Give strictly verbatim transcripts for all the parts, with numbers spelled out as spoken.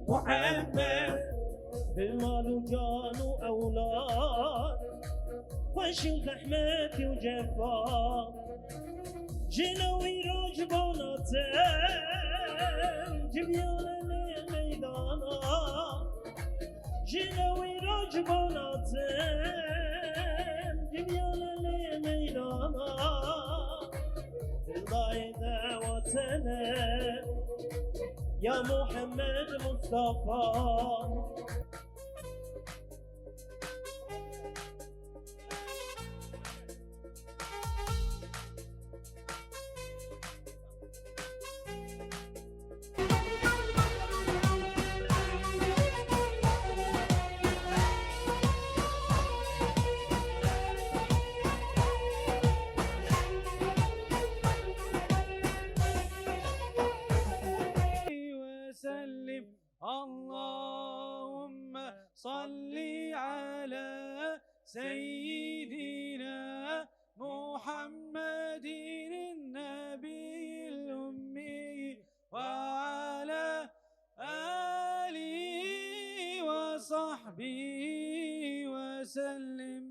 Muhammed, bi mal û can û ewlad, xweş û zehmetî û cefa. Ji newî roj bona tem, civiyane lê meydana. Ji newî roj bona tem, civiyane lê meydana. Dildayê de watene, ya Muhammed Mustafa. وسلم. اللهم صل على سيدنا محمد النبي الأمي وعلى آله وصحبه وسلم.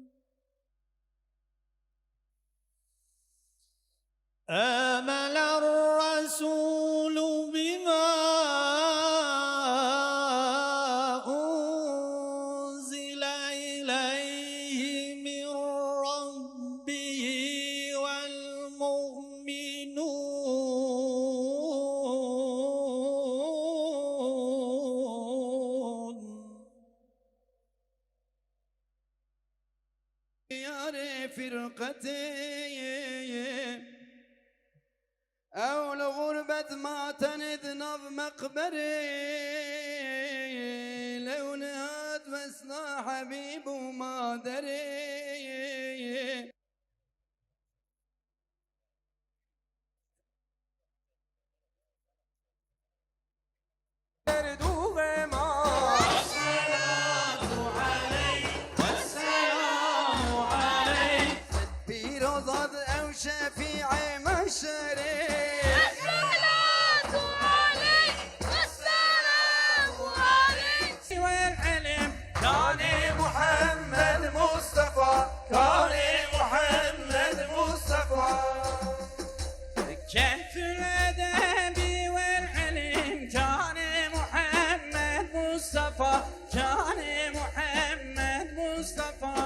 آمن الرسول بما أنزل إليه من ربه والمؤمنون. Yarê firqetê, ew li xurbet ma tenê di nav meqberê, lew nehat wesla hebîb û maderê. Derdû xema. Esselatu aleyk, esselamu aleyk. Pîrozat ew şefîê meşerê. Esselatu aleyk, esselamu aleyk. Wel elem, kanê Muhammed Mustafa, kanê Muhammed Mustafa. كنت الأدب والعلم كان محمد مصطفى، كان محمد مصطفى.